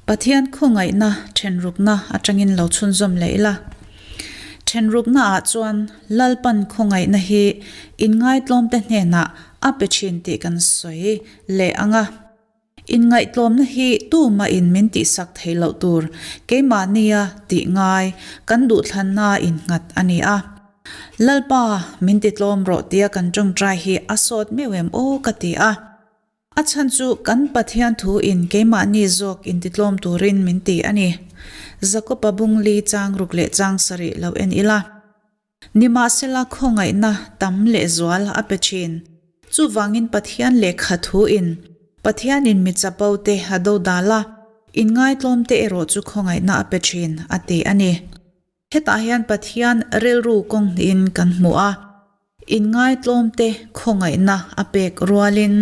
Pathian khawngaihna thenrukna atangin lo chhunzawm leh ila. Thenrukna ah chuan Lalpan khawngaihna hi inngaitlawmte hnenah a pe thin tih kan sawi leh ang a. Inngaihtlawmna hi tumah in min tihsak thei loh tur keimahnia tih ngai kan duhthlanna innghat a ni a. Lalpa min titlawm rawh tia kan tawngtai hi a sawt meuh em aw ka ti a. A chhan chu kan Pathian thu in keimahni zawk intitlawm turin min ti a ni. Jakoba bungli chang ruk leh chang sarih lo en ila. Nimahsela khawngaihna tam lehzual a pe thin. Chuvangin Pathian lehkha thu in Pathianin mi chapo te a do dal a, inngaitlawm te erawh chu khawngaihna a pe thin a ti a ni. Hetah hian Pathian rilru kawng hnihin kan hmu a, inngaitlawm te khawngaihna a pek rualin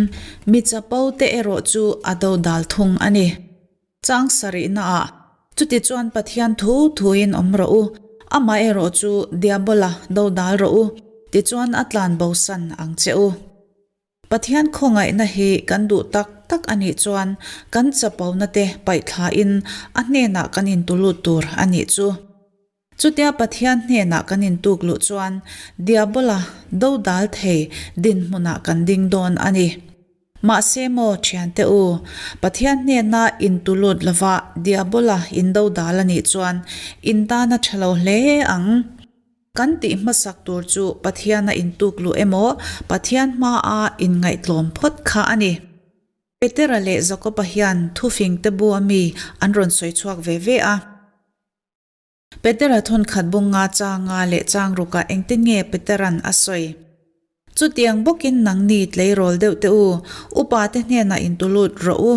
mi chapo te erawh chu a do dal thung a ni. Chang sarihnaah, Chutichuan Pathian thu thuin awm rawh u, amah erawh chu Diabola do dal rawh u, tichuan a tlan bosan ang che u. Pathian khawngaihna hi kan duh tak tak a nih chuan kan chapona te paihthlain a hnenah kan intulut tur a nih chu. Chutia Pathian hnenah kan intuk luh chuan Diabola do dal thei dinhmunah kan ding dawn a ni. Mahse maw thiante u, Pathian hnena intulut lova Diabola indo dal a nih chuan in tan a tha lo hle ang. Kan tih hmasak tur chu Pathiana intuk luh emaw Pathian hmaa inngaihtlawm phawt kha a ni. Petera leh Jakoba hian thufing te bu ami an rawn sawi chhuak ve ve a. Petera thawnkhat bunga changa leh changrukah engtin nge Peteran a sawi? Chutiang bawkin nangni tleirawl deuh te u, upate hnenah intulut rawh u.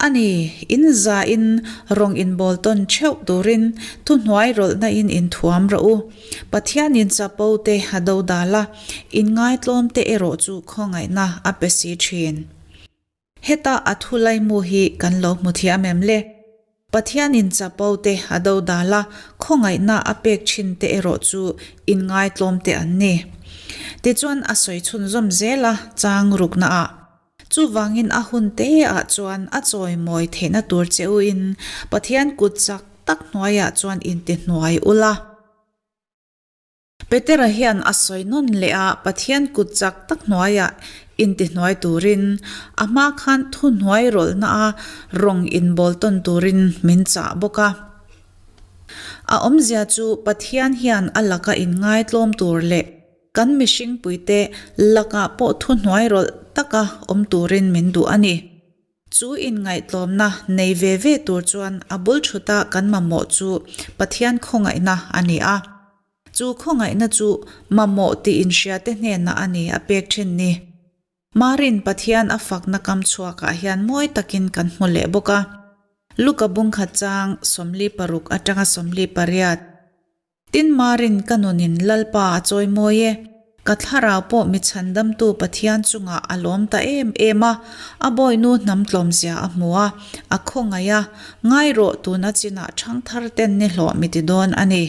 A ni, in zain rawng inbawl tawn theuh turin thuhnuai rawlhna in inthuam rawh u. Pathianin chapo te a do dal a, inngaitlawm te erawh chu khawngaihna a pe si thin. Heta a thu laimu hi kan lo hmu thiam em le? Pathianin chapo te a do dal a, khawngaihna a pek thin te erawh chu inngaitlawm te an ni. Tichuan a sawi chhunzawm zel a chang rukna ah. Chuvangin a hun te ah chuan a chawimawi theihna tur che u in Pathian kut chak tak hnuaiah chuan intihnuai ula. Petera hian a sawi nawn leh a, Pathian kut chak tak hnuaiah intihnuai turin, a hma khan thuhnuai rawlhna a rawng inbawl tawn turin min chah bawk a. A awmzia chu Pathian hian a laka inngaitlawm tur leh kan mihringpuite lakah pawh thuhnuai rawlh taka awm turin min duh a ni. Chu inngaihtlawmna nei ve ve tur chuan a bul thuta kan mamawh chu Pathian khawngaihna a ni a. Chu khawngaihna chu mamawh tih inhriate hnenah a ni a pek thin ni. Marin Pathian a fakna kam chhuakah hian mawi takin kan hmu leh bawk a. Luka bungkhat chang 46 atanga 48. Tin Marin ka nunin Lalpa a chawi mawi e, ka thlarau pawh mi chhandamtu Pathian chungah a lawm ta em em a, a bawihnu hnam tlawmzia a hmu a, a khawngaih a, ngai rawh tuna chinah ṭhangthar ten ni hlawh mi ti dawn a ni.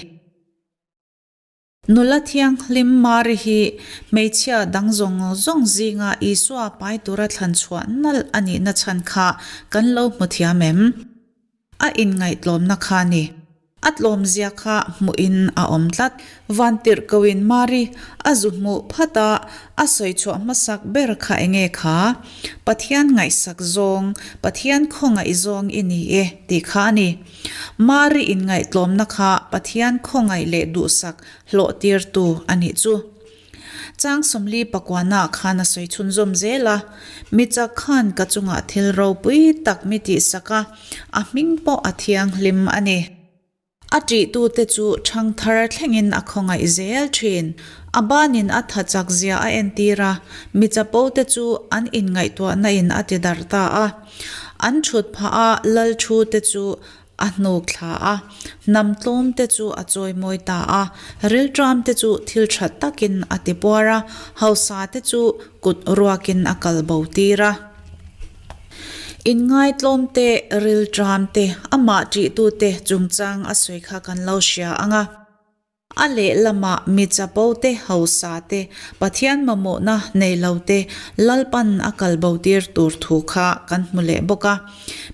Nula thianghlim Mari hi hmeichhia dang zawng zawng zinga Isua pai tura thlan chhuah nalh a nihna chhan kha kan lo hmu thiam em? A inngaihtlawmna kha ni. A tlawmzia kha hmuhin a awm tlat. Vantirhkoin Mari a zu hmuh phat a, a sawi chhuah hmasak ber kha enge kha? Pathian ngaihsak zawng, Pathian khawngaih zawng i ni e tih kha a ni. Mari inngaihtlawmna kha Pathian khawngaih leh duhsak hlawhtirtu a nih chu. Chang 40 pakuana khan a sawi chhunzawm zel a, Mi chak khan ka chungah thil ropui tak mi tihsak a, a hming pawh a thianghlim a ni. A ṭihtute chu ṭhangthar thlengin a khawngaih zel ṭhin. A banin a tha chak zia a entir a, mi chapote chu an inngaihtuahna in a ti darh ta a. An ṭhut phah a, lal ṭhute chu A hnuk thla a, hnam tlawm te chu a chawimawi ta a, rilṭam te chu thil ṭha takin a ti puar a, hausa te chu kut ruakin a kal bo tir a. Inngaitlawm te, rilṭam te, amah ṭihtute chungchang a sawi kha kan lo hria ang a. A lehlamah mi chapo te, hausa te, Pathian mamawhna nei lo te Lalpan a kal bo tir tur thu kha kan hmu leh bawk a.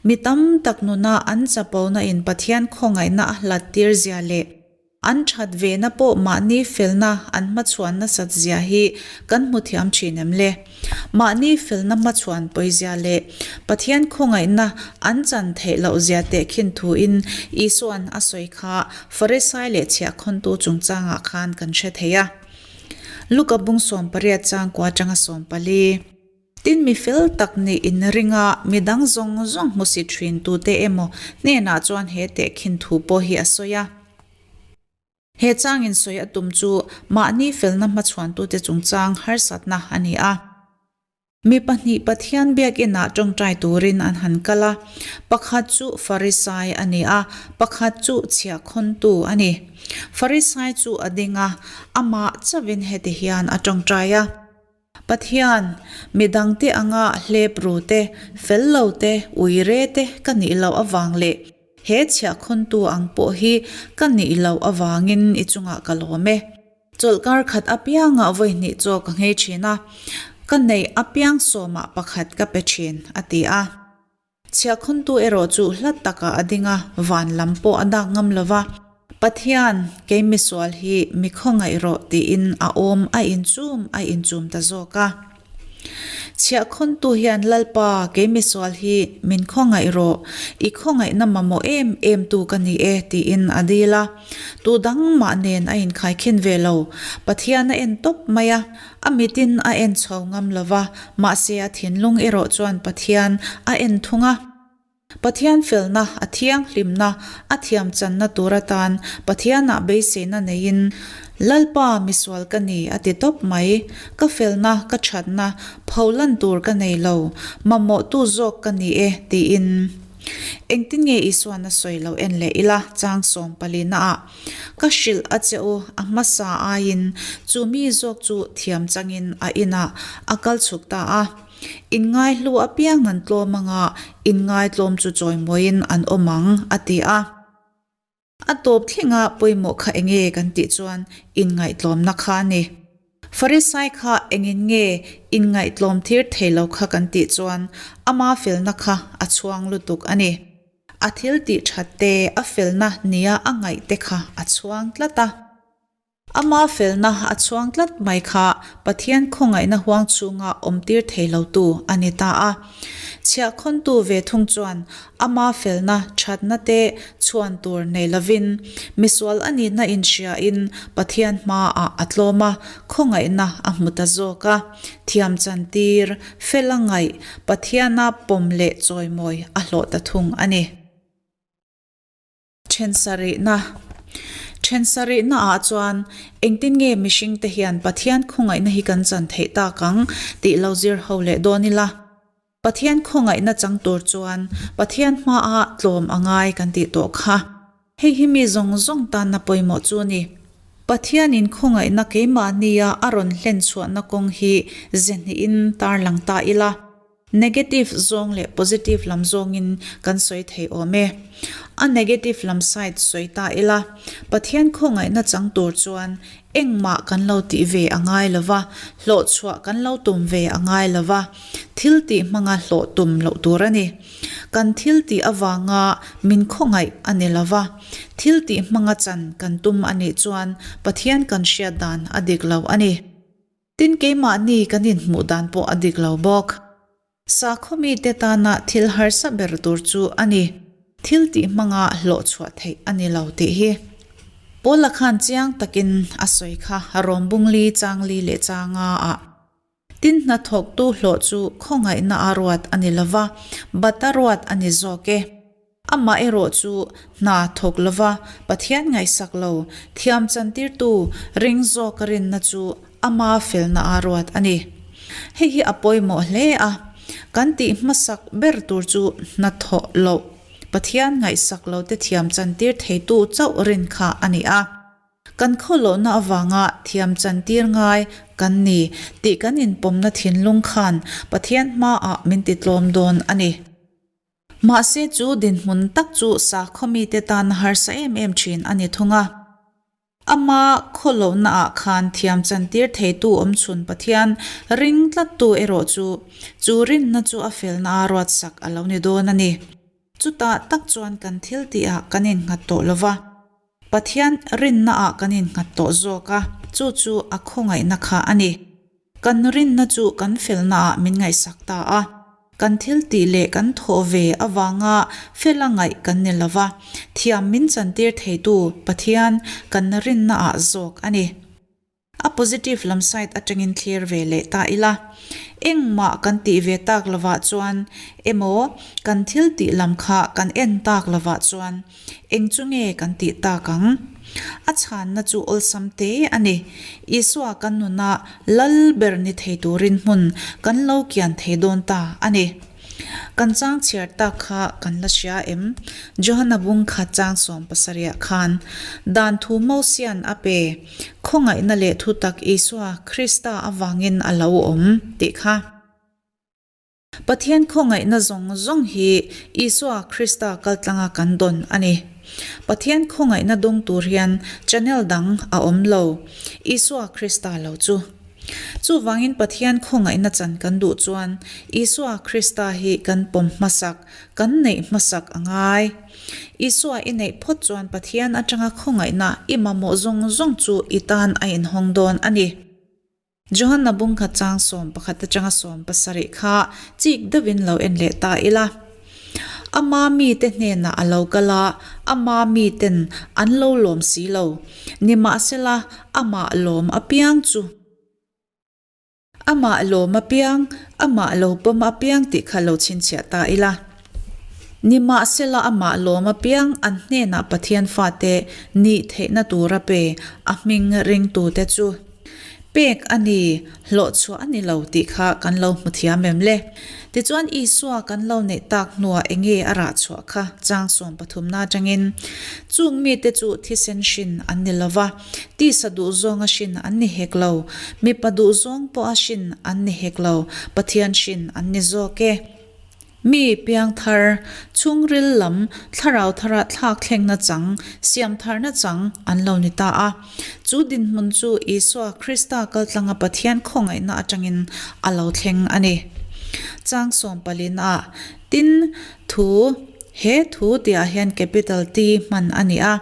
Mi tam tak nuna an chapona in Pathian khawngaihna a hlat tir zia leh An that vena pawh mahni felna an hmachhuan nasat zia hi kan hmu thiam thin em le? Mahni felna hmachhuan pawizia leh Pathian khawngaihna an chan theih loh zia tehkhin thuin Isua'n a sawi kha Farisai leh chhiahkhawntu chungchangah khan kan hre thei a. Luka bung 18 chang kua atanga 14. Tin, mi fel tak nih inring a, mi dang zawng zawng hmusit thin tute emaw hnenah chuan he tehkhin thu pawh hi a sawi a. He changin sawi a tum chu mahni felna hmachhuantute chungchang harsatna a ni a. Mi pahnih Pathian biakinah tawngtai turin an han kal a, pakhat chu Farisai a ni a, pakhat chu chhiahkhawntu a ni. Farisai chu a ding a, amah chauhin heti hian a tawngtai a. Pathian, midangte anga hlep ru te, fel lo te, ui re te ka nih loh avang leh he chhiahkhawntu ang pawh hi ka nih loh avangin i chungah ka lawm e. Chawlhkar khat apiangah vawi hnih chaw ka nghei thin a, ka neih apiang sawmah pakhat ka pe thin, a ti a. Chhiahkhawntu erawh chu hlat takah a ding a, van lam pawh a dak ngam lo va. Pathian, kei misual hi mi khawngaih rawh tiin a awm a inchum a inchum ta zawk a. Chhiahkhawntu hian Lalpa, kei misual hi min khawngaih rawh, i khawngaihna mamawh em em tu ka ni e tiin a dil a. Tu dang mah nen a inkhaikhin ve lo. Pathian a en tawp mai a. A mitin a en chho ngam lo va, mahse a thinlung erawh chuan Pathian a en thung a. Pathian felna, a thianghlimna, a thiamchanna tur atan Pathianah beiseina neiin, Lalpa, misual ka ni, a ti tawp mai. Ka felna, ka thatna, pholan tur ka nei lo, mamawhtu zawk ka ni e, tiin. Engtin nge Isuan a sawi lo en leh ila, chang sawmpalina ah. Ka hrilh a che u, a hmasa aiin chu mi zawk chu thiam changin a inah a kal chhuk ta a. Inngaihlu apiang an tlawm anga inngaitlawm chu chawimawiin an awm ang, a ti a. A tawp thlenga pawimawh kha enge kan tih chuan inngaihtlawmna kha a ni. Farisai kha engin nge inngaihtlawm thir thei lo kha kan tih chuan ama felna kha a chhuang lutuk a ni. A thil tih that te, a felna nia a ngaih te kha a chhuang tlat a. Ama felna a chhuang tlat mai kha Pathian khawngaihna huang chhunga awmtir thei lotu a ni ta a. Chhiahkhawntu ve thung chuan ama felna thatna te chhuan tur nei lovin, misual a nihna inhriain Pathian hmaah a tlawm a, khawngaihna a hmu ta zawk a. Thiam chantir, fel a ngaih, Pathiana pawm leh chawimawi a hlawh ta thung a ni. Thensarihna Thensarihna ah chuan engtin nge mihring te hian Pathian khawngaihna hi kan chan theih tak ang tih lo zir ho leh dawn ila. Pathian khawngaihna chang tur chuan Pathian hmaah tlawm a ngai kan tih tawh kha. Hei hi mi zawng zawng tanna pawimawh chu a ni. Pathianin khawngaihna keimahnia a rawn hlen chhuahna kawng hi ze hnihin tarlang ta ila, negative zawng leh positive lam zawngin kan sawi thei awm e. A negative lam side sawi ta ila, Pathian khawngaihna chang tur chuan engmah kan lo tih ve a ngai lo va, hlawhchhuah kan lo tum ve a ngai lo va, thil tih hmanga hlawh tum loh tur a ni. Kan thil tih avanga min khawngaih a ni lo va, thil tih hmanga chan kan tum a nih chuan Pathian kan hriat dan a dik lo a ni. Tin keimahni kan inhmuh dan pawh a dik lo bawk. Sakhaw mite tana thil harsa ber tur chu a ni. Thil tih hmanga hlawh chhuah theih a ni lo tih hi Paula khan chiang takin a sawi kha Rom bungli changli leh changa ah. Tin hnathawktu hlawh chu khawngaihna a ruat a ni lova, bat a ruat a ni zawk e. Amah erawh chu hna thawk lova Pathian ngaihsak lo, thiam chantirtu ring zawk a rinna chu ama felna a ruat a ni. Hei hi a pawimawh hle a, kan tih hmasak ber tur chu hnathawh loh, Pathian ngaihsak lote thiam chantir theitu chauh rin kha a ni a. Kan khawlawhna avanga thiam chantir ngai kan ni tih kan inpawmna thinlung khan Pathian hmaah min titlawm dawn a ni. Mahse chu dinhmun tak chu sakhaw mite tana harsa em em thin a ni thung a. Ama khawlohnaah khan thiam chantir theitu awmchhun Pathian ring tlattu erawh chu, chu rinna chu a felna a ruatsak a lo ni dawn a ni. Chutah tak chuan kan thil tihah kan innghat tawh lo va, Pathian rinnaah kan innghat tawh zawk a, chu chu a khawngaihna kha a ni. Kan rinna chu kan felnaah min ngaihsak ta a, kan thil tih leh kan thawh ve avanga fela ngaih kan ni lo va, thiam min chantir theitu Pathian kan rinnaah zawk a ni. A positive lam side atangin thlir ve leh ta ila, engmah kan tih ve tak lovah chuan emaw kan thil tih lam kha kan en tak lovah chuan Eng chu nge kan tih tak ang? A chhanna chu awlsam te a ni. Isua kan nuna lal ber ni thei turin hmun kan lo kian thei dawn ta a ni. Kan chang chhiar tak kha kan la hria em? Johana bung khat chang 70ah khan, Dan thu Mosian a pe, khawngaihna leh thutak Isua Krista avangin a lo awm, tih kha. Pathian khawngaihna zawng zawng hi Isua Krista kaltlanga kan dawn a ni. Pathian khawngaihna dawng tur hian channel dang a awm lo, Isua Krista lo chu. Chuvangin Pathian khawngaihna chan kan duh chuan Isua Krista hi kan pawm hmasak, kan neih hmasak a ngai. Isua i neih phawt chuan Pathian atanga khawngaihna i mamawh zawng zawng chu i tan a inhawng dawn a ni. Johanna bungkhat chang 11 atanga 70 kha chik deuhin lo en leh ta ila. Ama mite hnenah a lo kal a, ama miten an lo lawm si lo. Nimahsela, amah lawm apiang chu. Amah lawm apiang, amah lo pawm apiang tih kha lo chhinchhiah ta ila. Nimahsela amah lawm apiang an hnenah Pathian fate nih theihna tura pe a hming ringtute chu. Pek a ni, hlawhchhuah a ni lo tih kha kan lo hmu thiam em le? Tichuan Isua kan lo neih tak hnuah enge a rah chhuah kha chang 13 na atangin, Chung mite chu thisen hrin an ni lo va, tisa duhzawnga hrin an ni hek lo, mipa duhzawng pawha hrin an ni hek lo, Pathian hrin an ni zawk e. Mi piangthar, chhungril lam thlarau thara thlak thlengna chang, siamtharna chang an lo ni ta a. Chu dinhmun chu Isua Krista kaltlanga Pathian khawngaihna atangin a lo thleng a ni. Chang sawmpalin ah, Tin, thu, he thu tihah hian capital T hman a ni a.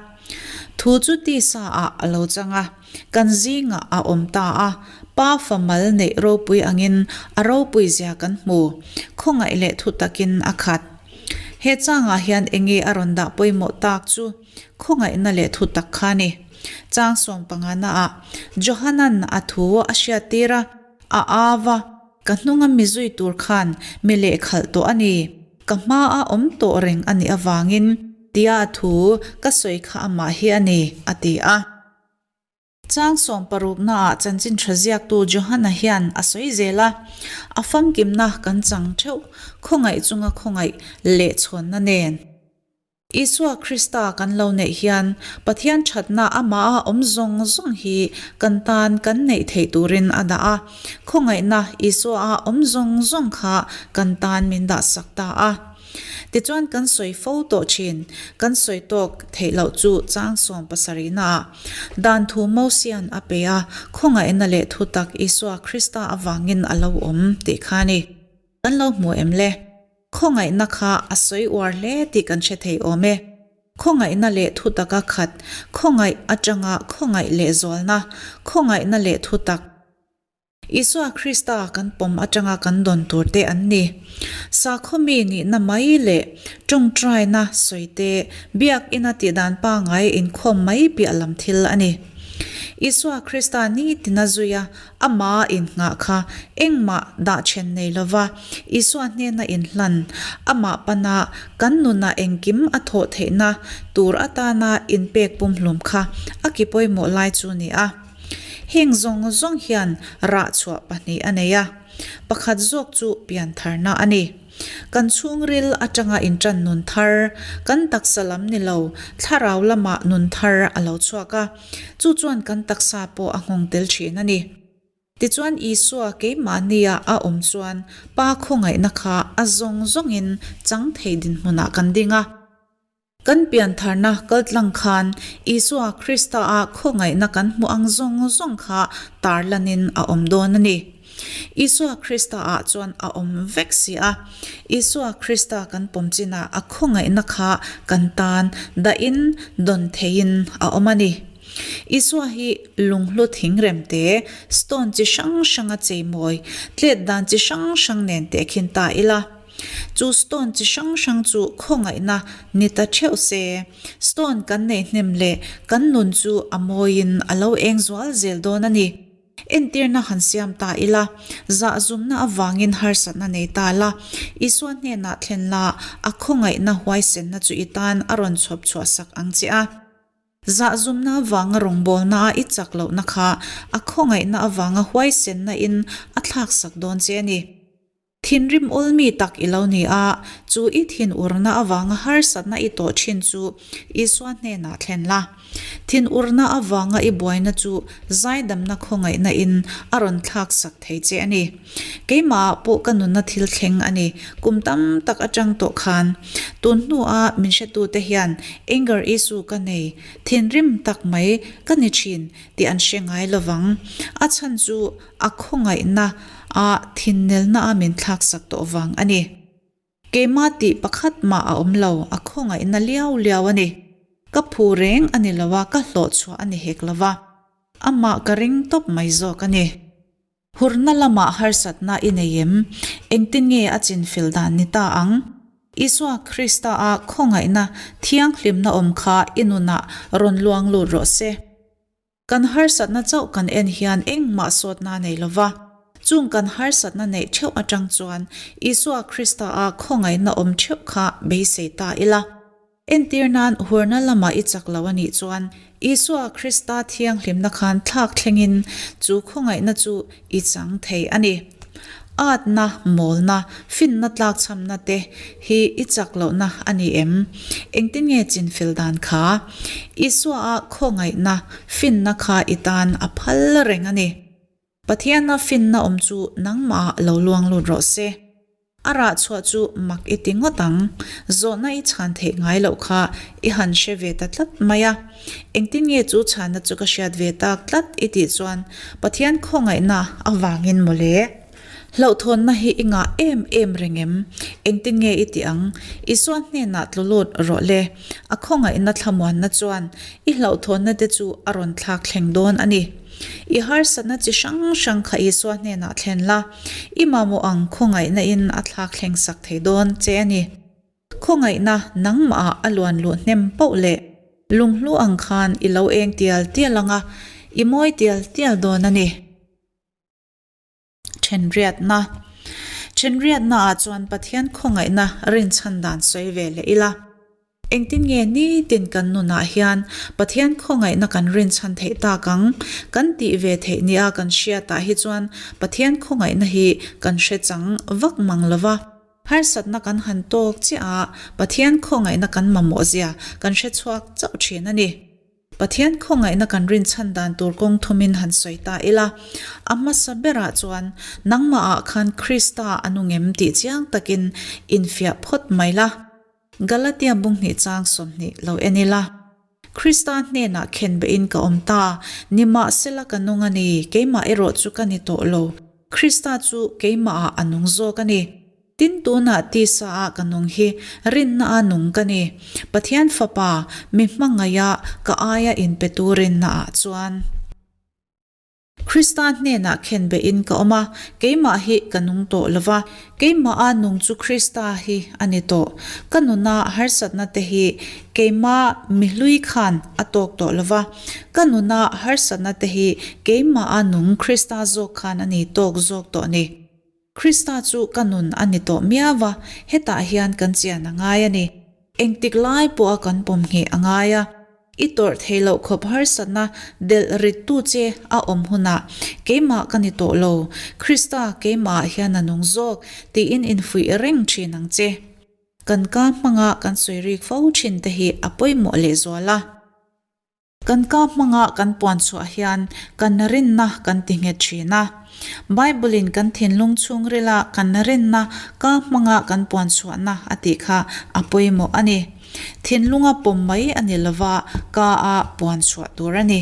Thu chu tisa ah a lo chang a. Kan zingah a awm ta a, Pa fa mal neih ropui angin a ropui zia kan hmu. Khawngaih leh thu takin a khat. He changah hian enge a rawn dah pawimawh tak chu khawngaihna leh thu tak kha ni. Chang 15 ah Johanan a thu a hriattir a, a au a, Ka hnunga mi zui tur khan mi lehkhalh tawh a ni. Ka hmaa awm tawh reng a nih avangin tia a thu ka sawi kha amah hi a ni, a ti a. Chang 60 naah chanchin tha ziaktu Johana hian a sawi zel a, a famkimna kan chang theuh, khawngaih chunga khawngaih leh chhawnna nen. Isua Krista kan lo neih hian Pathian thatna amaha awm zawng zawng hi kan tan kan neih theih turin a dah a, khawngaihna Isua-a awm zawng zawng kha kan tan min dahsak ta a. Tichuan kan sawi fo tawh thin, kan sawi tawk theih loh chu chang 70 naah dan thu Mosian a pe a, khawngaihna leh thutak Isua Krista avangin a lo awm tih kha a ni. Kan lo hmu em le? Khawngaihna kha a sawi uar hle tih kan hre thei awm e. Khawngaihna leh thutak a khat, khawngaih atanga khawngaih leh zualna, khawngaihna leh thutak. Isua Krista kan pawm atanga kan dawn tur te an ni. Sakhaw mi nihna mai leh tawngtaina sawi te, biakina tihdan pangai inkhawm mai piah lam thil a ni. Isua Krista nitina zuia ama innghah kha engmah dah then nei lova Isua hnena inhlan, amah pana kan nunah engkim a thawh theihna tur atana inpek pumhlum kha a ki pawimawh lai chu ni a. Heng zawng zawng hian rah chhuah pahnih a nei a, pakhat zawk chu piantharna a ni. Kan chhungril atanga intan nun thar, kan taksa lam ni lo, thlarau lamah nun thar a lo chhuak a, chu chuan kan taksa pawh a nghawng tel thin a ni. Tichuan Isua keimahnia a awm chuan Pa khawngaihna kha a zawng zawngin chang thei dinhmunah kan ding a. Kan piantharna kaltlang khan Isua Krista-a khawngaihna kan hmuh ang zawng zawng kha tarlanin a awm dawn a ni. Isua Krista-ah chuan a awm vek si a. Isua Krista kan pawm chinah a khawngaihna kha kan tan dahin dawn theihin a awm a ni. Isua hi lunghlu thingrem te, stone chi hrang hranga cheimawi, tlet dan chi hrang hrang nen tehkhin ta ila. Chu stone chi hrang hrang chu khawngaihna ni ta theuh se. Stone kan neih hnem leh kan nun chu a mawiin a lo eng zual zel dawn a ni. Entirna han siam ta ila, zahzumna avangin harsatna nei ta la, Isua hnenah thlen la, a khawngaihna huaisenna chu i tan a rawn chhawp chhuah sak ang che a. Zahzumna avanga rawngbawlna a i chak lohna kha a khawngaihna avanga huaisenna in a thlak sak dawn che a ni. Thinrim awlmi tak i lo ni a, chu i thinurna avanga harsatna i tawh thin chu Isua hnenah thlen la. Thinurna avanga i buaina chu zaidamna khawngaihna in a rawn thlak sak thei che a ni. Keimahah pawh ka nunna thil thleng a ni, kum tam tak atang tawh khan. Tun hnua min hretute hian anger issue ka nei, thinrim tak mai ka ni thin tih an hre ngai lovang. A chhan chu a khawngaihna a thinnelna a min thlak sak tawh vang a ni. Keimah tih pakhat mah a awm lo, a khawngaihna liau liau a ni. Ka phu reng a ni lo a, ka hlawh chhuah a ni hek lo va. Amah ka ring tawp mai zawk a ni. Hurna lamah harsatna i nei em? Engtin nge a chinfel dan ni ta ang? Isua Krista a khawngaihna thianghlimna awm kha i nunah rawn luang lut rawh se. Kan harsatna chauh kan en hian engmah sawtna nei lo va. Chung kan harsatna neih theuh atang chuan Isua Krista a khawngaihna awm theuh kha beisei ta ila. Entir nan hurna lamah i chak lo a nih chuan Isua Krista thianghlimna khan thlak thlengin chu khawngaihna chu i chang thei a ni. Atna, mawlna, finna tlakchhamna te hi i chak lohna a ni em? Engtin nge chinfel dan kha? Isua-a khawngaihna, finna kha i tan a phal reng a ni. Pathiana finna awm chu nangmahah lo luang lut rawh se. A rah chhuah chu mak i ti ngawt ang. Zawhna i chhan theih ngai loh kha i han hre ve ta tlat mai a. Engtin nge chu chhanna chu ka hriat ve tak tlat i tih chuan Pathian khawngaihna avangin mawle. Hlauhthawnna hi i ngah em em reng em? Engtin nge i tih ang? Isua hnenah tlu lut rawh le. A khawngaihna thlamuanna chuan i hlauhthawnna te chu a rawn thlak thleng dawn a ni. I harsatna chi hrang hrang kha Isua hnenah thlen la, i mamawh ang khawngaihna in a thlak thleng sak thei dawn che a ni. Khawngaihna nangmahah a luan luh hnem poh leh lunghlu ang khan i lo eng tial tial ang a, i mawi tial tial dawn a ni. Thenriatna Thenriatna ah chuan Pathian khawngaihna rinchhan dan sawi ve leh ila. Engtin nge nitin kan nunah hian Pathian khawngaihna kan rinchhan theih tak ang? Kan tih ve theih nia kan hriatah hi chuan Pathian khawngaihna hi kan hre chang vak mang lo va. Harsatna kan han tawk chiah a, Pathian khawngaihna kan mamawh zia kan hre chhuak chauh thin a ni. Pathian khawngaihna kan rinchhan dan tur kawng thumin han sawi ta ila, a hmasa berah chuan nangmahah khan Krista a nung em tih chiang takin infiah phawt mai la. Galatia bunghnih chang 20 lo en ila. Krista hnenah khenbehin ka awm ta, nimahsela ka nung a ni, keimah erawh chu ka ni tawh lo, Krista chu keimahah a nung zawk a ni. Tin tunah tisa ah ka nung hi rinna a nung ka ni, Pathian Fapa mi hmangaih a ka aia inpetu rinna ah chuan. Krista hnenah khenbehin ka awm a, keimah hi ka nung tawh lo va, keimaha nung chu Krista hi a ni tawh. Ka nuna harsatna te hi keimah mi hlui khan a tawk tawh lo va, ka nuna harsatna te hi keimaha nung Krista zawk khan a ni tawk zawk tawh ni. Krista chu ka nun a ni tawh miau a, hetah hian kan chian a ngai a ni. Engtik lai pawha kan pawm ngheh a ngai a. I tawrh theih loh khawp harsatna delh rittu che a awm hunah keimah ka ni tawh lo, Krista keimahah hian a nung zawk tiin infuih reng thin ang che. Kan ka hmanga kan sawi rik fo thin te hi a pawimawh lehzual a. Kan ka hmanga kan puan chhuah hian kan rinna kan ti nghet thin a. Bible-in kan thinlung chhungrila kan rinna ka hmanga kan puan chhuahna a tih kha a pawimawh a ni. Thinlunga pawm mai a ni lova, ka a puan chhuah tur a ni.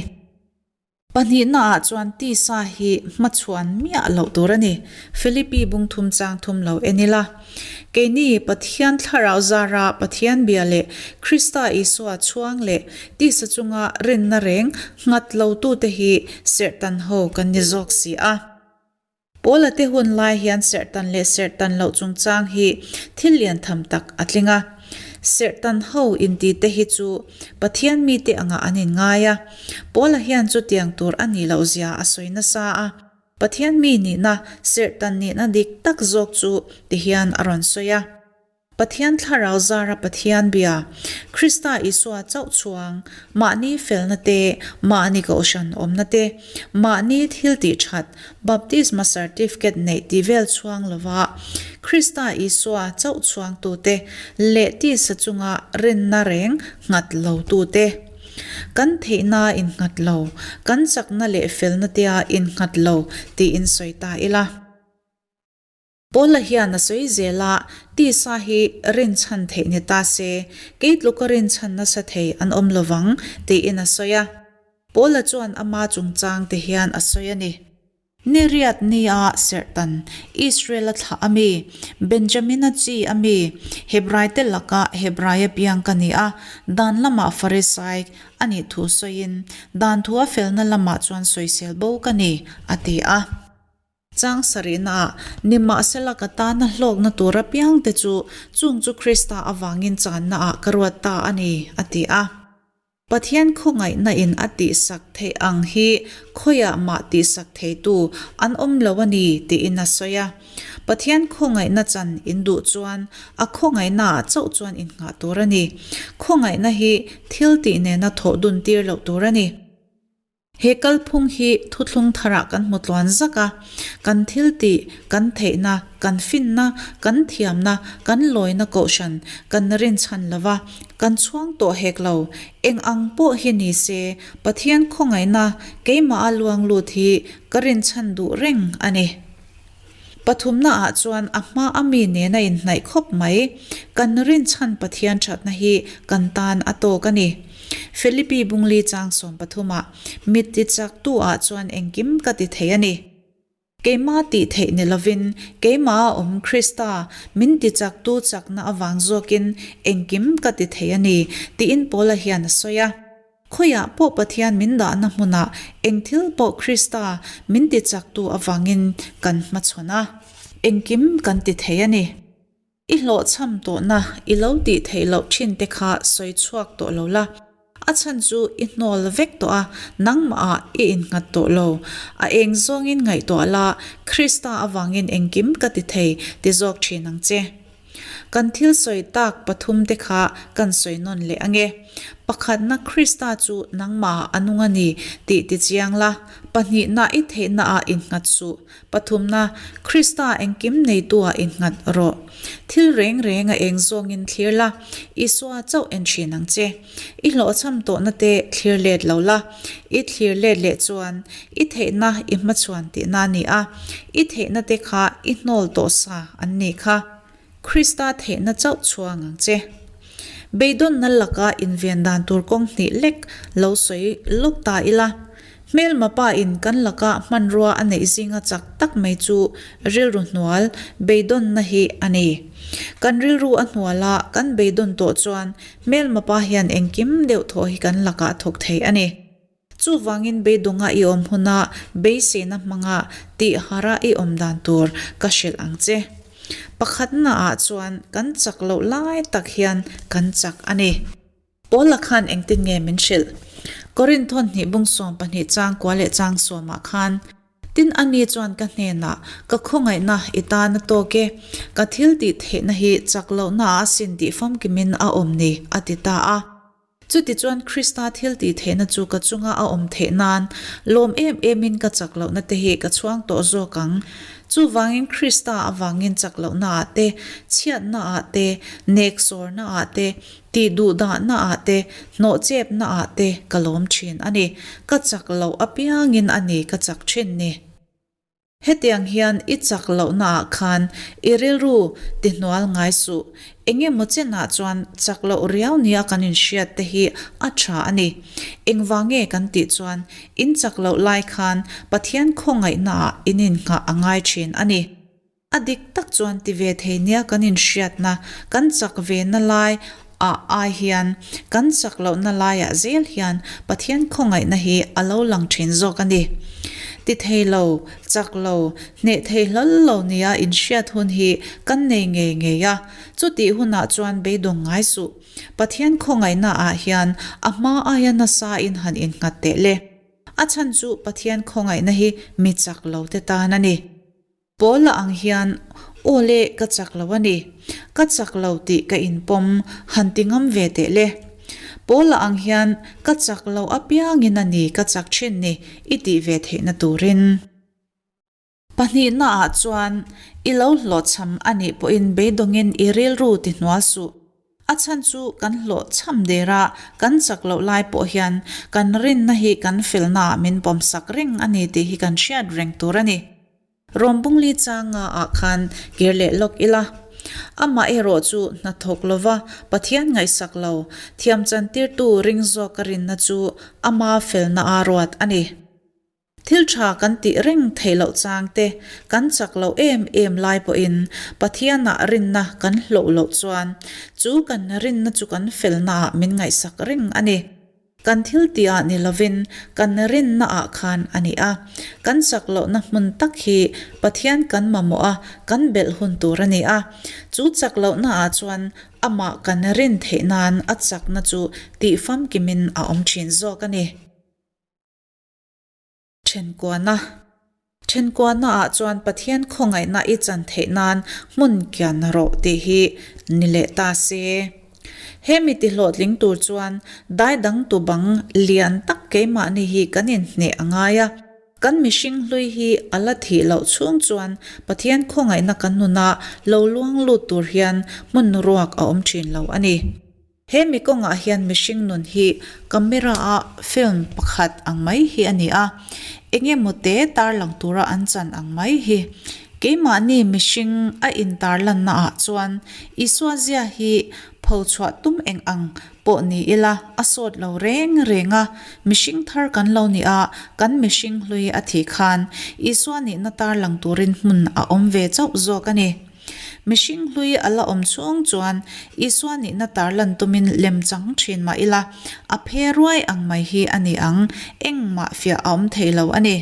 Pahnihnaah chuan tisa hi hmachhuan miah loh tur a ni. Philippi bungthum chang thum lo en ila. Keini Pathian thlarau zara Pathian bia leh Krista Isua chhuang leh tisa chunga rinna reng nghat lotute hi serhtan ho kan ni zawk si a. Paula te hun lai hian serhtan leh serhtan loh chungchang hi thil lian tham tak a tling a. Serhtan ho inti te hi chu Pathian mite angah an inngai a. Paula hian chutiang tur a nih loh zia a sawi nasa a. Pathian mi nihna, serhtan nihna dik tak zawk chu ti hian a rawn sawi a. Pathian Thlarau zara Pathian bia, Krista Isua chauh chuang, mahni felna te, mahni kohhran awmna te, mahni thil tih that, baptisma certificate neih tih vel chhuang lova Krista Isua chauh chhuangtute leh tisa chunga rinna reng nghat lotute. Kan theihna innghat lo, kan chakna leh felna tea innghat lo tiin sawi ta ila. Paula hian a sawi zel a, Tisa hi rinchhan theih ni ta se, kei tluka rinchhan nasa thei an awm lovang, tiin a sawi a. Paula chuan ama chungchang te hian a sawi a ni. Ni riat nia serhtan, Israel-a thlah a mi, Benjamina chi a mi, Hebraite laka Hebraia piang ka ni a, dan lamah Farisai a nih thu sawiin, dan thua felna lamah chuan sawisel bo ka ni, a ti a. Chang sarihnaah, Nimahsela ka tana hlawkna tur apiangte chu chung chu Krista avangin channaah ka ruat ta a ni, a ti a. Pathian khawngaihna in a tihsak theih ang hi khawiah mah tihsak theitu an awm lo a ni, tiin a sawi a. Pathian khawngaihna chan in duh chuan a khawngaihnaah chauh chuan innghah tur a ni. Khawngaihna hi thil tih nena thawh dun tir loh tur a ni. He kalphung hi thuthlung tharah kan hmu tluan zak a, kan thil tih, kan theihna, kan finna, kan thiamna, kan lawina kohhran kan rinchhan lo va, kan chhuang tawh hek lo. Eng ang pawh hi ni se, Pathian khawngaihna keimaha luang lut hi ka rinchhan duh reng a ni. Pathumna ah chuan a hma a mi nena inhnaih khawp mai. Kan rinchhan Pathian thatna hi kan tan a tawk a ni. Philippi bungli chang 13 ah, Mit ti chak tu ah chuan engkim ka ti thei a ni. Keimah tih theih ni lovin, keimah a awm Krista min ti chak tu chakna avang zawkin engkim ka ti thei a ni, tiin Paula hian a sawi a. Khawiah pawh Pathian min dahna hmunah eng thil pawh Krista min tichaktu avangin kan hmachhawn a, engkim kan ti thei a ni. I hlawhchham tawhna i lo tih theih loh thin te kha sawi chhuak tawh lo la, a chhan chu i hnawl vek tawh a, nangmahah i innghat tawh lo. A eng zawngin ngaihtuah la, Krista avangin engkim ka ti thei ti zawk thin ang che. Kan thil sawi tak pathum te kha kan sawi nawn leh ange. Pakhatna Krista chu nangmah a nung a ni tih ti chiang la, pahnihna i theihna ah innghat suh, pathumna Krista engkim neitu ah innghat rawh. Thil reng reng a eng zawngin thlir la, Isua chauh en thin ang che. I hlawhchham tawhna te thlir let lo la, i thlir let leh chuan i theihna i hmachhuan tihna a ni a, i theihna te kha i hnawl tawh sa an nih kha. Krista theihna chauh chhuang ang che. Beidawnna laka inven dan tur kawng hnih lek lo sawi lawk ta ila, hmelma pa in kan laka hmanrua a neih zinga chak tak mai chu rilru hnual beidawnna hi a ni. Kan rilru a hnual a, kan beidawn tawh chuan Hmelma pa hian engkim deuh thawh hi kan lakah thawk thei a ni. Chuvangin beidawnga i awm huna beiseina hmanga tih hara i awm dan tur ka hrilh ang che. Pakhatna ah chuan kan chak loh lai tak hian kan chak a ni. Paula khan engtin nge min hrilh? Korinth hawn hnih bung 12 chang kua leh chang sawmah khan, Tin ani chuan ka hnenah, Ka khawngaihna i tan a tawk e, ka thil tih theihna hi chak lohna ah asin tih famkimin a awm ni, a ti ta a. Chutichuan Krista thil tih theihna chu ka chunga a awm theih nan lawm em emin ka chak lohna te hi ka chhuang tawh zawk ang. Chuvangin Krista avangin chak lohna ah te, chhiatna ah te, neksawrna ah te, Tih duh dahna ah te, hnawh chepna ah te ka lawm thin a ni. Ka chak loh apiangin a ni ka chak thin ni. Hetiang hian i chak lohna ah khan i rilru ti hnual ngai suh. Engemaw chenah chuan chak loh riau nia kan inhriat te hi a tha a ni. Engvang nge kan tih chuan in chak loh lai khan Pathian khawngaihnaah in innghah a ngai thin a ni. A dik tak chuan ti ve thei nia kan inhriatna, kan chak ve na lai ah ai hian kan chak lohna laiah zel hian Pathian khawngaihna hi a lo lang thin zawk a ni. Ti thei lo, chak lo, hneh thei hlawl lo nia inhriat hun hi kan nei ngei ngei a, chutih hunah chuan beidawng ngai suh. Pathian khawngaihna ah hian a hma aia nasa in han innghat teh le. A chhan chu Pathian khawngaihna hi mi chak lo te tan a ni. Paula ang hian, Aw le, ka chak lo a ni. Ka chak lo tih ka inpawm han ti ngam ve teh le. Paula ang hian, Ka chak lo apiangin a ni ka chak thin ni i tih ve theihna turin. Pahnihnaah chuan, I lo hlawhchham a nih pawhin beidawngin i rilru ti hnual suh. A chhan chu kan hlawhchham der a, kan chak loh lai pawh hian kan rinna hi kan felnaah min pawmsak reng a ni tih hi kan hriat reng tur a ni. Rawmbungli changa ah khan kir leh lawk ila. Amah erawh chu hnathawk lova Pathian ngaihsak lo, thiam chantirtu ring zawk a rinna chu ama felna a ruat a ni. Thil tha kan tih reng theih loh chang te, kan chak loh em em lai pawhin Pathianah rinna kan hloh loh chuan chu kan rinna chu kan felnaah min ngaihsak reng a ni. Kan thil tihah ni lovin kan rinnaah khan a ni a. Kan chak lohna hmun tak hi Pathian kan mamawh a, kan belh hun tur a ni a. Chu chak lohnaah chuan amah kan rin theih nan a chakna chu tih famkimin a awm thin zawk a ni. Thenkuana. Thenkuana ah chuan Pathian khawngaihna i chan theih nan hmun kian rawh tih hi ni leh ta se. He mi ti hlawhtling tur chuan dai dang tu bang lian tak keimahni hi kan inhneh a ngai a. Kan mihring hlui hi a la thih loh chhung chuan Pathian khawngaihna kan nuna lo luang lut tur hian hmun ruak a awm thin lo a ni. He mi kawngah hian mihring nun hi camera a film pakhat ang mai hi a ni a, eng emaw te tarlang tura an chan ang mai hi. Keimahni mihring a intarlanna ah chuan Isua zia hi pho chhuah tum eng ang pawh ni ila a sawt lo reng reng a, mihring thar kan lo ni a, kan mihring hlui a thih khan Isua nihna tarlang turin hmun a awm ve chauh zawk a ni. Mihring hlui a la awm chhung chuan Isua nihna tarlan tumin lem chang thin mah ila, a phe ruai ang mai hi a ni ang, engmah fiah a awm thei lo a ni.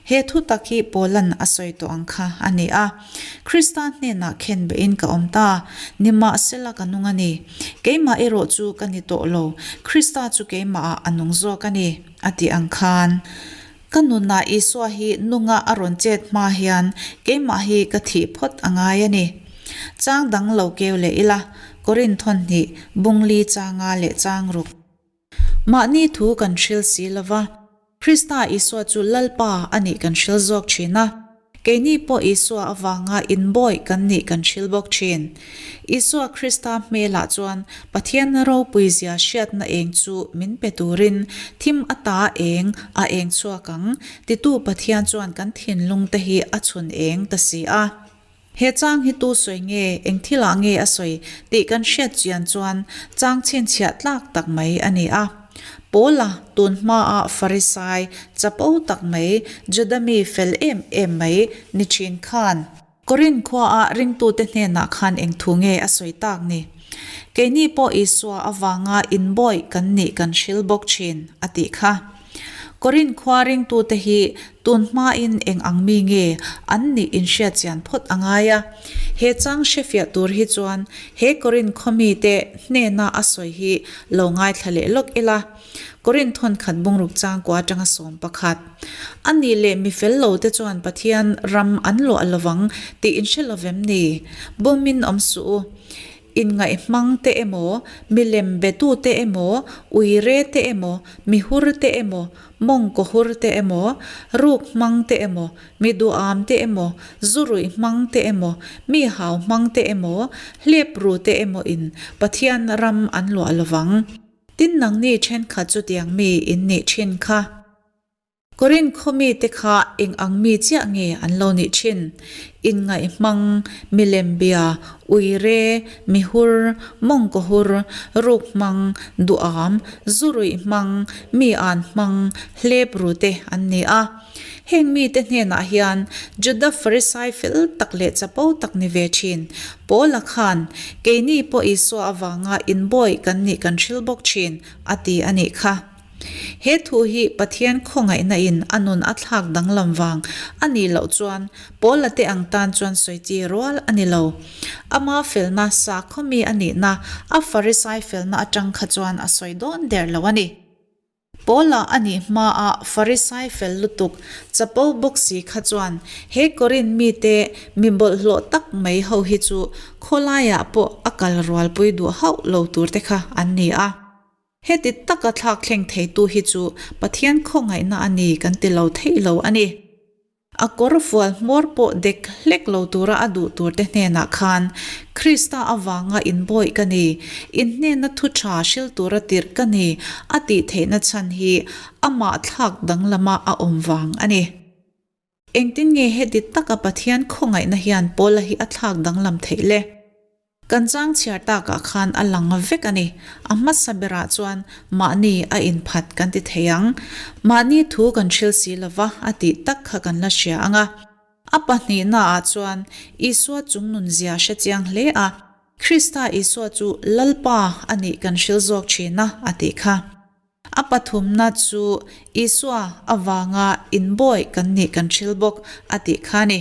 He thu tak hi Paulan a sawi tawh ang kha a ni a, Krista hnenah khen behin ka awm ta, nimahsela ka nung a ni. Keimah erawh chu ka ni tawh lo, Krista chu keimahah a nung zawk a ni, a tih ang khan. Ka nunah Isua hi nunga a rawn chet hma hian keimah hi ka thih phawt a ngai a ni. Chang dang lo keu leh ila, Korinth thawn hnih, bungli changa leh chang ruk. Mahni thu kan hril si lova, Krista Isua chu Lalpa a nih kan hril zawk thin a. Keini pawh Isua avanga inbawih kan nih kan hril bawk thin. Isua Krista hmelah chuan Pathian ropui zia hriatna eng chu min pe turin thim ata eng a eng chhuak ang, titu Pathian chuan kan thinlung te hi a chhun eng ta si a. He chang hi tu sawi nge, eng thilah nge a sawi tih kan hriat chian chuan chang chhinchhiah tlak tak mai a ni a. Paula tun hmaah Farisai chapo tak mai, Juda mi fel em em mai ni thin khan, Korinth khuaah ringtute hnenah khan eng thu nge a sawi tak ni? Keini pawh Isua avanga inbawih kan nih kan hril bawk thin, a tih kha. Korinth khua ringtute hi tun hmain eng ang mi nge an nih inhriat chian phawt a ngai a. He chang hrefiah tur hi chuan he Korinth khaw mite hnena a sawi hi lo ngaithla leh lawk ila. Korinth thawnkhat bungruk changkua atanga 11. A nih leh mi fel lo te chuan Pathian ram an luah lovang tih inhre lovem ni? Bawmin awm suh u. Inngaihmang te emaw, milem betu te emaw, uire te emaw, mihur te emaw, mawngkaw hur te emaw, ruk hmang te emaw, mi duham te emaw, zu ruih hmang te emaw, mi hau hmang te emaw, hlep ru te emaw in Pathian ram an luah lovang. Tin nangni thenkhat chutiang mi in nih thin kha. Korinth khaw mite kha eng ang mi chiah nge an lo nih thin? Inngaih hmang, milem bia, uire, mihur, mawngkaw hur, ruk hmang, duham, zu ruih hmang, mi an hmang, hlep ru te an ni a. Heng mite hnenah hian Juda Farisai fel tak leh chapo tak ni ve thin Paula khan, Keini pawh Isua avanga inbawi kan nih kan hril bawk thin, a ti a nih kha. He thu hi Pathian khawngaihna in a nun a thlak danglam vang a nih loh chuan Paula te ang tan chuan sawi chi rual a ni lo. Ama felna sakhaw mi a nihna a Farisai felna atang kha chuan a sawi dawn der lo a ni. Paula a nih hmaa Farisai fel lutuk chapo bawk si kha chuan he Korinth mite mi bawlhhlawh tak mai ho hi chu khawlaiah pawh a kal rualpui duh hauh lo tur te kha an ni a. Heti taka thlak thleng theitu hi chu Pathian khawngaihna a ni kan ti lo theih lo a ni. A kawr fual hmawr pawh dek hlek lo tura a duh turte hnenah khan Krista avanga inbawih ka ni, in hnena thu tha hril tura tirh ka ni a tih theihna chhan hi amah thlak danglama a awm vang a ni. Engtin nge heti taka Pathian khawngaihna hian Paula hi a thlak danglam theih le? Kan chang chhiar takah khan a lang vek a ni. A hmasa berah chuan mahni a inphat kan ti thei ang. Mahni thu kan hril si lova a tih tak kha kan la hria ang a. A pahnihnaah chuan Isua chungnun zia hre chiang hle a, Krista Isua chu Lalpa a nih kan hril zawk thin a, a tih kha. A pathumna chu Isua avanga inbawi kan nih kan hril bawk a tih kha a ni.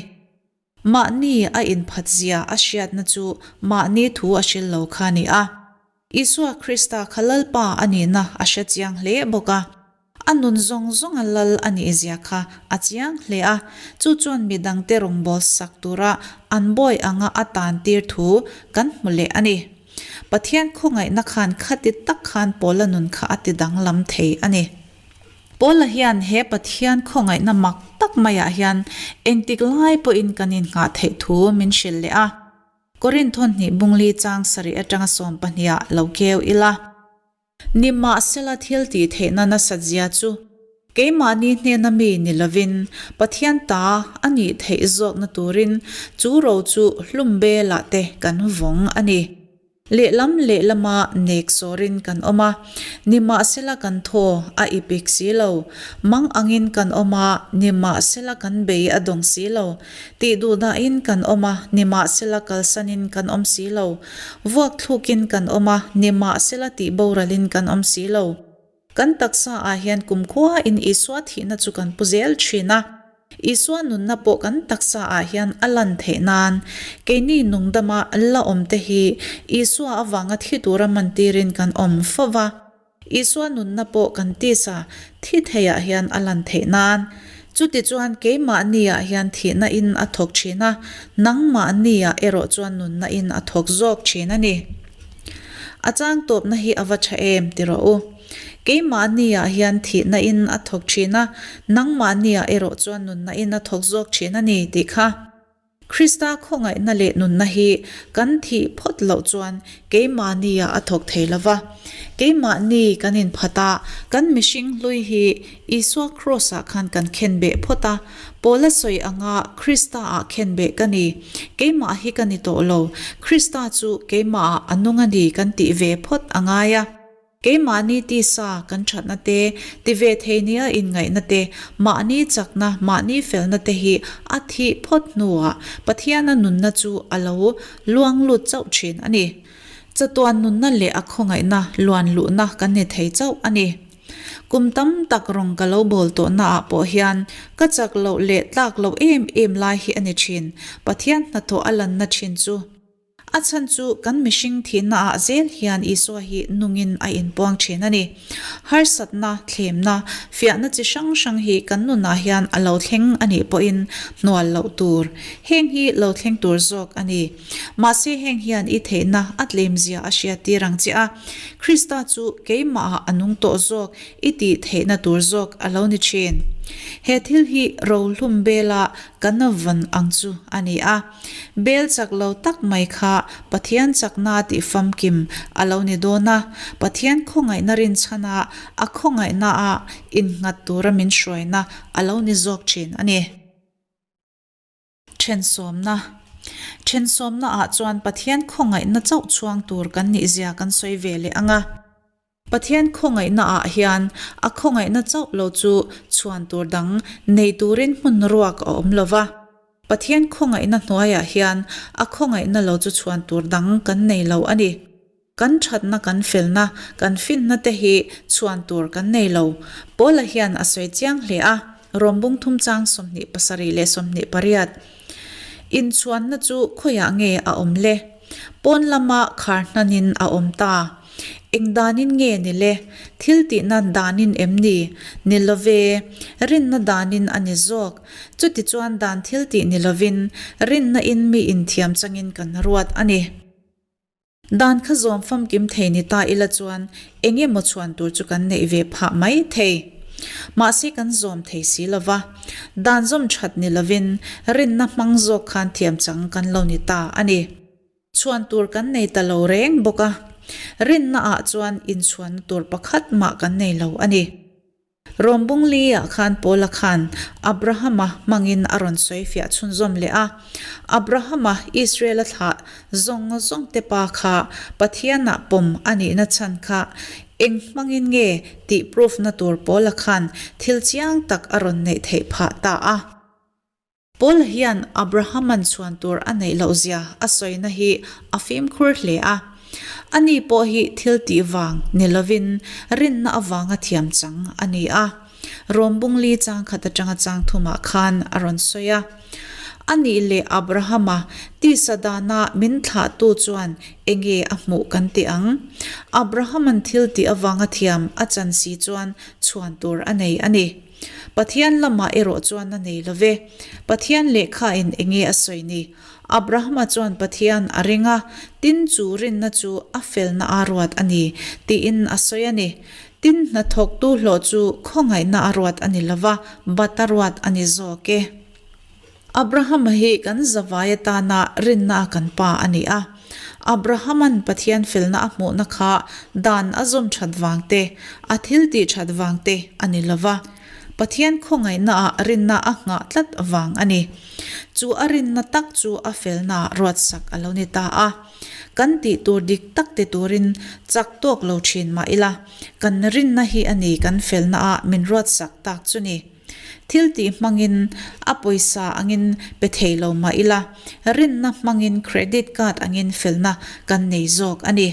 Mahni a inphat zia a hriatna chu mahni thu a hril lo kha a ni a. Isua Krista kha Lalpa a nihna a hre chiang hle bawk a. A nun zawng zawnga Lal a nih zia kha a chiang hle a, chu chuan midangte rawngbâwl sak tura an bawi anga a tantir thu kan hmu leh a ni. Pathian khawngaihna khan khati tak khan Paula nun kha a ti danglam thei a ni. Paula hian he Pathian khawngaihna mak tak maiah hian engtik lai pawhin kan innghah theih thu min hrilh leh a. Korinth thawhnih bungli chang sarih atanga sawmpahniha lo keu ila. Nimahsela thil tih theihna nasat zia chu keimahni hnena mi ni lovin Pathian ta a nih theih zawkna turin chu ro chu hlum belah te kan vawng a ni. Lehlam lehlama nek sawrin kan awm a, nimahsela kan thaw a ipik si lo. Mang angin kan awm a, nimahsela kan bei a dawng si lo. Tih duhdahin kan awm a, nimahsela kalsanin kan awm si lo. Vuak thlukin kan awm a, nimahsela tih boralin kan awm si lo. Kan taksa ah hian kumkhua in Isua thihna chu kan pu zel thin a. Isua nunna pawh kan taksa ah hian a lan theih nan keini nungdama la awm te hi Isua avanga thi tura mantirin kan awm fo va. Isua nunna pawh kan tisa thi theiah hian a lan theih nan. Chutichuan keimahni ah hian thihna in a thawk thin a, nangmahni ah erawh chuan nunna in a thawk zawk thin a ni. A chang tawpna hi a va tha em ti rawh u. Keimahni ah hian thihna in a thawk thin a, nangmahni ah erawh chuan nunna in a thawk zawk thin a ni tih kha. Krista khawngaihna leh nunna hi kan thih phawt loh chuan keimahni ah a thawk thei lo va. Keimahni kan inphat a, kan mihring hlui hi Isua Kraws ah khan kan khenbeh phawt a, Paula sawi anga Krista ah khenbeh ka ni. Keimah hi ka ni tawh lo. Krista chu keimahah a nung a ni kan tih ve phawt a ngai a. Keimahni tisa kan thatna te, ti ve thei nia inngaihna te, mahni chakna, mahni felna te hi a thih phawt hnuah Pathiana nunna chu a lo luang lut chauh thin a ni. Chatuan nunna leh a khawngaihna luan luhna kan ni thei chauh a ni. Kum tam tak rawng ka lo bawl tawhna ah pawh hian ka chak loh leh tlak loh em em lai hi a ni thin, Pathian hnathawh a lanna thin chu. A chhan chu kan mihring thihna ah zel hian Isua hi nungin a inpuang thin a ni. Harsatna, thlemna, fiahna chi hrang hrang hi kan nunah hian a lo thleng a nih pawhin hnual loh tur. Heng hi lo thleng tur zawk a ni. Mahse heng hian i theihna a tlemzia a hriattir ang che a. Krista chu keimahah a nung tawh zawk i tih theihna tur zawk a lo ni thin. He thil hi rohlum bela kan vawn ang chu a ni a. Bel chak lo tak mai kha Pathian chakna tih famkim a lo ni dawn a, Pathian khawngaihna rinchhana a khawngaihnaah innghat tura min hruaina a lo ni zawk thin a ni. Thensawmna Thensawmnaah chuan Pathian khawngaihna chauh chhuang tur kan nihzia kan sawi ve leh ang a. Pathian khawngaihna ah hian a khawngaihna chauh lo chu chhuan tur dang nei turin hmun ruak a awm lo va. Pathian khawngaihna hnuaiah hian a khawngaihna lo chu chhuan tur dang kan nei lo a ni. Kan thatna kan felna, kan finna te hi chhuan tur kan nei lo. Paula hian a sawi chiang hle a, Rawmbung thum chang 27 leh 28. Inchhuanna chu khawiah nge a awm le? Pawn lama khar hnanin a awm ta. Eng danin nge ni le? Thil tihna danin em ni? Ni love, rinna danin a ni zawk. Chutichuan dan thil tih ni lovin, rinna in mi inthiam changin kan ruat a ni. Dan kha zawm famkim thei ni ta ila chuan eng emaw chhuan tur chu kan neih ve phah mai thei. Mahse kan zawm thei si lova, dan zawm that ni lovin rinna hmang zawk khan thiam chang kan lo ni ta a ni. Chhuan tur kan nei ta lo reng bawk a, rinna ah chuan inchhuanna tur pakhat mah kan nei lo a ni. Rom bung li ah khan Paula khan Abrahama hmangin a rawn sawi fiah chhunzawm leh a. Abrahama Israel-a thlah zawng zawng te pa kha Pathianah pawm a nihna chhan kha eng hmangin nge tih proof na tur Paula khan thil chiang tak a rawn neih theih phah ta a. Paul hian Abraham-a'n chhuan tur a neih loh zia a sawina hi a fimkhur hle a. Ani pawh hi thil tih vang ni lovin rinna avanga thiam chang a ni a. Rom bungli chang khat atanga chang thumah khan a rawn sawi a. Anih leh Abraham-a tisa dana min thlahtu chuan enge a hmuh kan ti ang? Abraham-a'n thil tih avanga thiam a chan si chuan chhuan tur a nei a ni. Pathian lamah erawh chuan a nei lo ve. Pathian lehkhain enge a sawi ni? Abrahama chuan Pathian a ring a, tin chu rinna chu a felna a ruat a ni, tiin a sawi a ni. Tin hnathawktu hlawh chu khawngaihna a ruat a ni lo va, bat a ruat a ni zawk e. Abrahama hi kan zavai atana rinna a kan pa a ni a. Abrahama'n Pathian felna a hmuhna kha dan a zawm that vang te, a thil tih that vang te a ni lo va. Pathian khawngaihnaah rinna a nghah tlat vang a ni. Chu a rinna tak chu a felnaah ruatsak a lo ni ta a. Kan tih tur dik tak ti turin chak tawk lo thin mah ila, kan rinna hi a ni kan felnaah min ruatsak tak chu ni. Thil tih hmangin a pawisa angin pe thei lo mah ila, rinna hmangin credit card angin felna kan nei zawk a ni.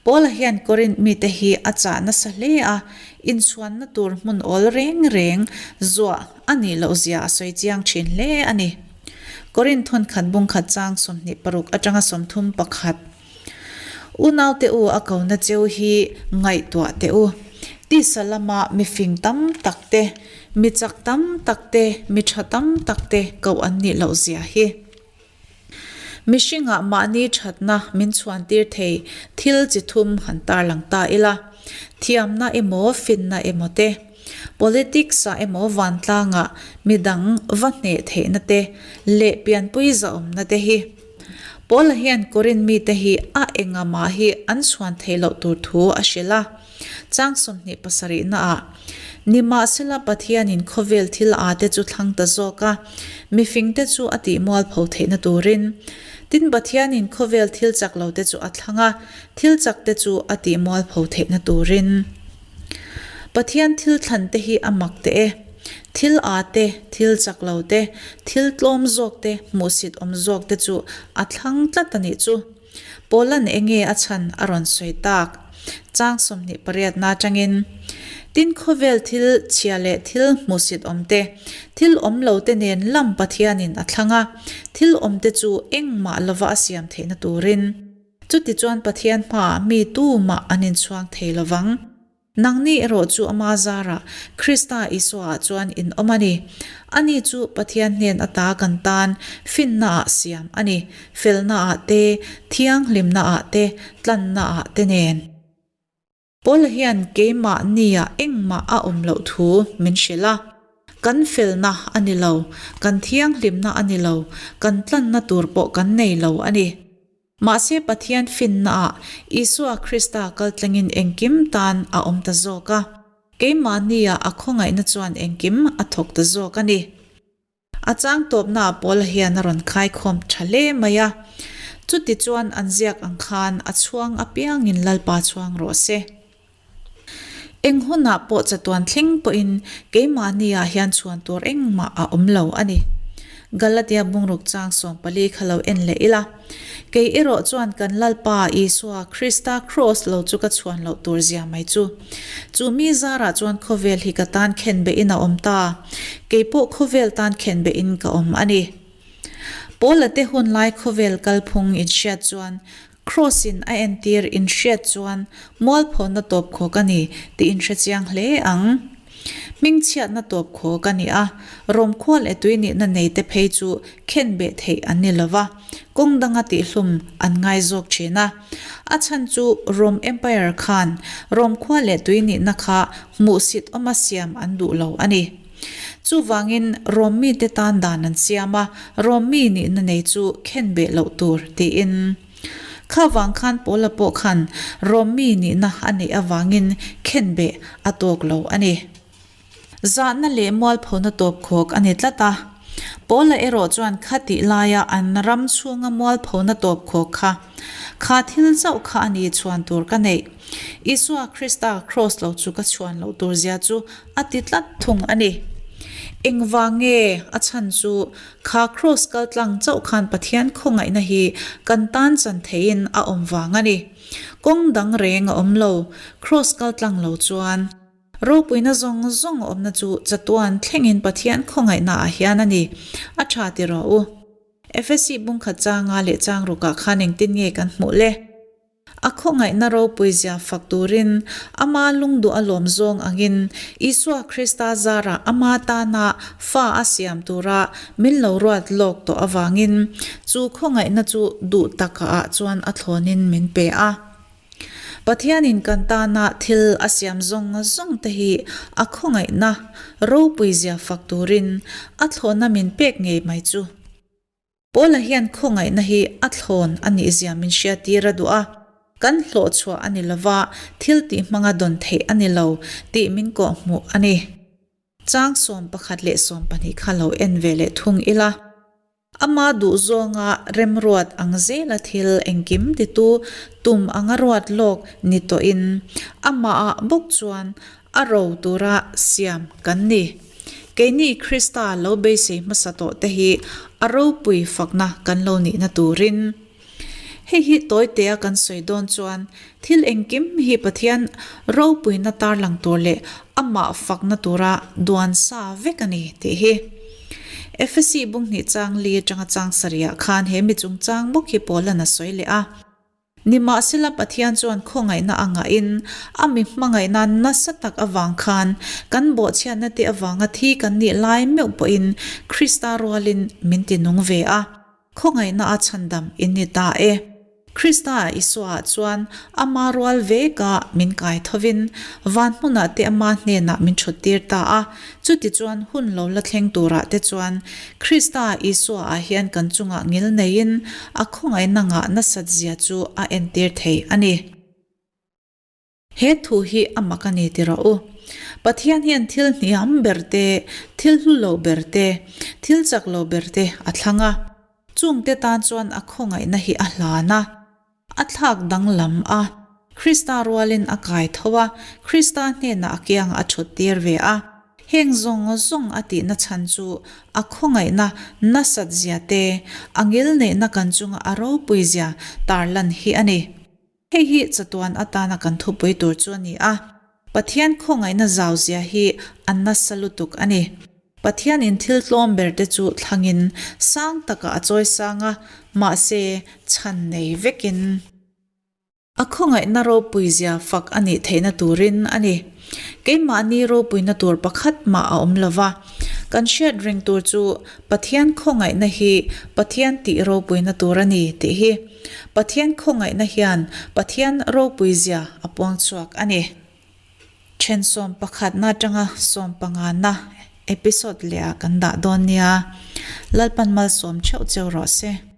Paula hian Korinth mite hi a chah nasa hle a, inchhuanna tur hmun awl reng reng zuah a nih loh zia a sawi chiang thin hle a ni. Korinth thawnkhat bungkhat chang 26 atanga 31. Unaute u a kona cheu hi ngaihtuah teh u. Tisa lama mi fing tam tak te, mi chak tam tak te, mi tha tam tak te koh an nih loh zia hi. Mihringah mahni thatna min chhuantir thei thil chi thum han tarlang ta ila. Thiamna emaw finna emaw te, politics-ah emaw vantlangah midang va hneh theihna te leh pianpui zahawmna te hi. Paula hian Korinth mite hi a enga mah hi an chhuan theih loh tur thu a hrilh a. Chang 27 naah, Nimahsela Pathianin khawvel thil a te chu thlang ta zawk a, mifingte chu a tih mualpho theihna turin. Tin, Pathianin khawvel thil chak lo te chu a thlang a, thil chak te chu a tih mualpho theihna turin. Pathian thil thlan te hi a mak teh e. Thil â te, thil chak lo te, thil tlawm zawk te, hmuhsit awm zawk te chu a thlang tlat a nih chu. Paula'n enge a chhan a rawn sawi tak? Chang 28 na atangin, Tin khawvel thil chhia leh thil hmuhsit awm te, thil awm lo te nen lam Pathianin a thlang a, thil awm te chu engmah lova a siam theihna turin. Chutichuan Pathian hmaah mi tumah an inchhuang thei lo vang. Nangni erawh chu ama zarah Krista Isuaah chuan in awm a ni. Ani chu Pathian hnen ata kan tan finnaah siam a ni, felnaah te, thianghlimnaah te, tlannaah te nen. Paula hian keimah nia engmah a awm loh thu min hrilh a. Kan felna a ni lo, kan thianghlimna a ni lo, kan tlanna tur pawh kan nei lo a ni. Mahse Pathian finnaah Isua Krista kaltlangin engkim tan a awm ta zawk a. Keimahnia a khawngaihna chuan engkim a thawk ta zawk a ni. A chang tawpnaah Paula hian a rawn khaikhawm tha hle mai a. Chuti chuan an ziak ang khan a chhuang apiangin Lalpa chhuang rawh se. Eng hunah pawh chatuan thleng pawhin keimahniah hian chhuan tur engmah a awm lo a ni. Galatia bungruk chang 14 kha lo en leh ila. Kei erawh chuan kan Lalpa Isua Krista Kraws lo chu ka chhuan loh tur zia mai chu. Chu mi zarah chuan khawvel hi ka tan khenbehin a awm ta. Kei pawh khawvel tan khenbehin ka awm a ni. Paula te hun lai khawvel kalphung inhriat chuan Kraws in a entir inhriat chuan mualphawna tawp khawk a ni tih inhrechiang hle ang. Hmingchhiatna tawp khawk a ni a, Rawmkhual e tui nihna nei te phei chu khenbeh theih an ni lova, kawng danga tihhlum an ngai zawk thin a. A chhan chu Rom Empire khan Rawmkhua leh tui nihna kha hmuhsit awma siam an duh lo a ni. Chuvangin Rom mite tan dan an siam a, Rom mi nihna nei chu khenbeh loh tur tiin. Kha vang khan Paula pawh khan Rom mi nihna a neih avangin khenbeh a tawk lo a ni. Zahna leh mualphona tawpkhawk a ni tlat a. Paula erawh chuan khatih laia an ram chhunga mualphona tawpkhawk kha, kha thil chauh kha a ni chhuan tur ka neih. Isua Krista kraws lo chu ka chhuan loh tur zia chu a ti tlat thung a ni. Engvang nge a chhan chu kha kraws kaltlang chauh khan Pathian khawngaihna hi kan tan chan theihin a awm vang a ni. Kawng dang reng a awm lo, kraws kaltlang lo chuan. Ropuina zawng zawng awmna chu chatuan thlengin Pathian khawngaihna ah hian a ni. A tha ti rawh u. Efesi bungkhat changa leh changrukah khan engtin nge kan hmuh le? A khawngaihna ropui zia fak turin ama lungduh a lawm zawng angin Isua Krista zarah ama tana fa a siam tura min lo ruat lawk tawh avangin chu khawngaihna chu duh taka ah chuan a thlawnin min pe a. Pathianin kan tana thil a siam zawng zawng te hi a khawngaihna ropui zia fak turin a thlawhna min pek ngei mai chu. Paula hian khawngaihna hi a thlawn a nih zia min hriattir a duh a, kan hlawhchhuah a ni lova thil tih hmanga dawn theih a ni lo tih min kawhhmuh a ni. Chang 11 leh 12 kha lo en ve leh thung ila. Ama duhzawnga remruat ang zela thil engkim titu tum anga ruat lawk ni tawhin amahah bawk chuan a ro tura siam kan ni. Keini Krista lo beisei hmasa tawh te hi a ropui fakna kan lo nihna turin. Hei hi tawitea kan sawi dawn chuan thil engkim hi Pathian ropuina tarlang tur leh amah fakna tura duan sa vek a ni tih hi. Efesi bunghnih chang li atanga chang sarihah khan he mi chungchang bawk hi Paula'n a sawi leh a. Nimahsela Pathian chuan khawngaihna a ngahin a mi hmangaihna nasa tak avang khan kan bawhchhiatna te avanga thi kan nih lai meuh pawhin Krista rualin min ti nung ve a. Khawngaihna a chhandam in ni ta e. Krista Isuaah chuan ama rual veka min kai thovin van hmunah te ama hnenah min thuttir ta a. Chutichuan hun lo la thleng turah te chuan Krista Isuaah hian kan chungah ngil neiin a khawngaihna ngah nasat zia chu a entir thei a ni. He thu hi a mak a ni ti rawh u. Pathian hian thil hniam ber te, thil hlu lo ber te, thil chak lo ber te a thlang a. Chungte tan chuan a khawngaihna hi a hlan a, a thlak danglam a, Krista rualin a kai tho a, Krista hnenah a kiangah a thut tir ve a. Heng zawng zawng a tihna chhan chu a khawngaihna nasat zia te, a ngilneihna kan chunga a ropui zia tarlan hi a ni. Hei hi chatuan atana kan thupui tur chu a ni a, Pathian khawngaihna zau zia hi a nasa lutuk a ni. Pathianin thil tlawm ber te chu thlangin sang takah a chawi sang a, mahse chhan nei vekin. A khawngaihna ropui zia fak a nih theihna turin a ni. Keimahni ropuina tur pakhat mah a awm lo va, kan hriat reng tur chu Pathian khawngaihna hi Pathian tih ropuina tur a ni tih hi. Pathian khawngaihna hian Pathian ropui zia a puang chhuak a ni. Then 11 na atanga 15 na. Episode leh ah kan dah dawn nia. Lalpan malsawm theuh cheu rawh se.